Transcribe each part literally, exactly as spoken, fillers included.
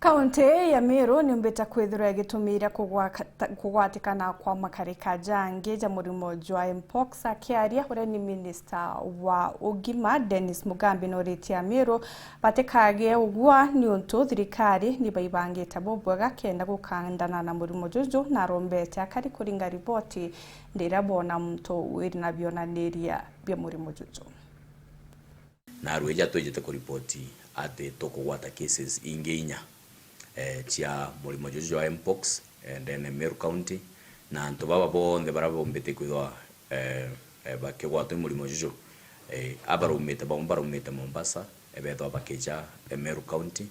Kaunti ya Meru niumbite kwithirwa igitumira kugwaka-, kugwatikana kwa makarika jangi ja murimo jwa mpox. Akiaria uria ni minista wa ugima, Dennis Mugambi, noritie Ameru batikagie ugua niuntu thirikari nibaibangite bubwega kenda gukandana na murimo juju, na arombete akari kuringa riboti ndiria bona muntu wina bionaniria bia murimo juju. Narua ija twijite kuripoti ati tukugwata cases ingi inya, eh, cia murimo juju jwa mpox, eh, ndene Meru County, na antu baba bonthe baria bombite kwithwa, eh, eh, bakigwatwa ni murimo juju, eh, abaraumite, bamwe baraumite Mombasa, eh, bethwa bakija, eh, Meru County,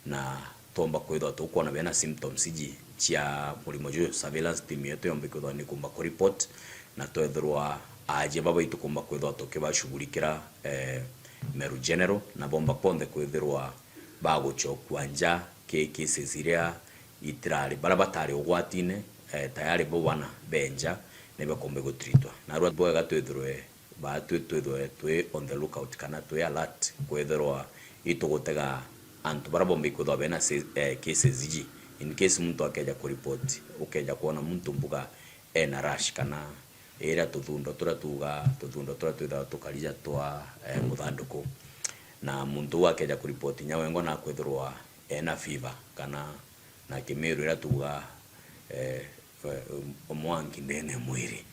na twomba kwithwa tukwona bena symptoms iji cia murimo juju, surveillance team yetu yomba kwithwa ni kumba kuriport, na twethirwa aajia baba itukumba kwithwa tukibashughulikira, eh, Meru General, na bomba kwonthe kwithirwa baguchokua nja ki cases iria itirari, baria batari ugwatine, eh, tayari bo bana benja nibakombe gutreatwa. Narua bwega twithirwe baatwi twithwe twi on the lookout kana twi alert kwithirwa itugutega antu baria bomba ikwithwa bena se-, eh, cases iji. In case muntu akeja kuripoti, ukeja kwona muntu mbuga ena rash kana iria tuthundo turia tuuga, tuthundo turia twithawa tukarija twa, eh, muthanduku. Na muntu uu akeja kuripoti inya wengwa nakwithirwa ena fever kana na Kimiru iria tuuga, eh, eh, mwanki ndene mwiri,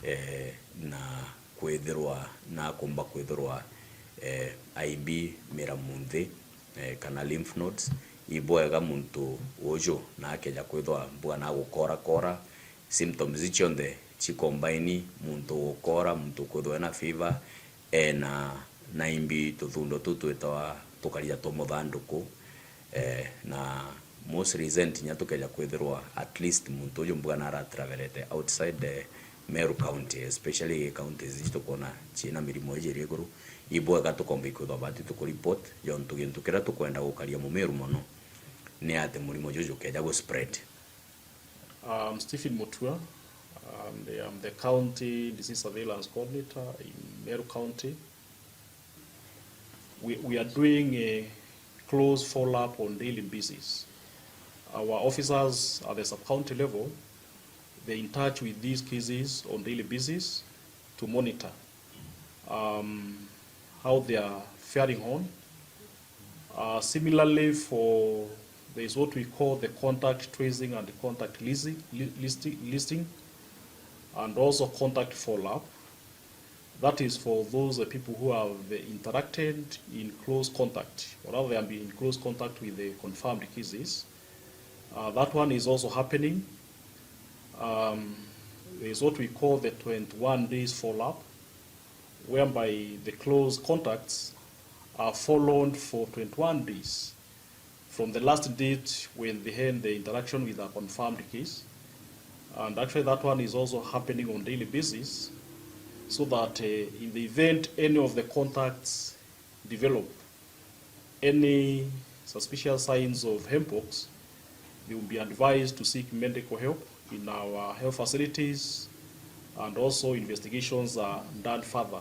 eh, na kwithirwa, nakumba kwithirwa, eh, aimbi mira munthi, eh, kana lymph nodes, ibwega muntu uju na akeja kwithwa mbuga na gukora kora, symptoms ici cionthe cikombaini, muntu gukora, muntu kwithwa ena fever, eh, na, na imbi tuthundo tu twitawa tukarija twa muthanduku, eh, na most recent inya tukeja kwithirwa at least muntu uju mbuga naratravelete outside the Meru County, especially counties ici tukwona ciina mirimo iji iri iguru, ibwega tukomba ikwithwa bati tukuriport, jontu gintu kiria tukwenda gukaria mumiru mono ni ati murimo juju jukeja gu spread. Um, Stephen Mutua, and I'm the County Disease Surveillance Coordinator in Meru County. We, we are doing a close follow-up on daily basis. Our officers at the sub-county level, they're in touch with these cases on daily basis to monitor, um, how they are faring on. Uh, similarly, for, there is what we call the contact tracing and contact listing, li-, listing, listing, and also contact follow-up. That is for those, uh, people who have, uh, interacted in close contact, or rather they have been in close contact with the confirmed cases. Uh, that one is also happening. Um, there is what we call the twenty-one days follow-up, whereby the close contacts are followed for twenty-one days from the last date when they had the interaction with a confirmed case. And actually, that one is also happening on daily basis, so that, uh, in the event any of the contacts develop any suspicious signs of mpox, they will be advised to seek medical help in our health facilities, and also investigations are done further.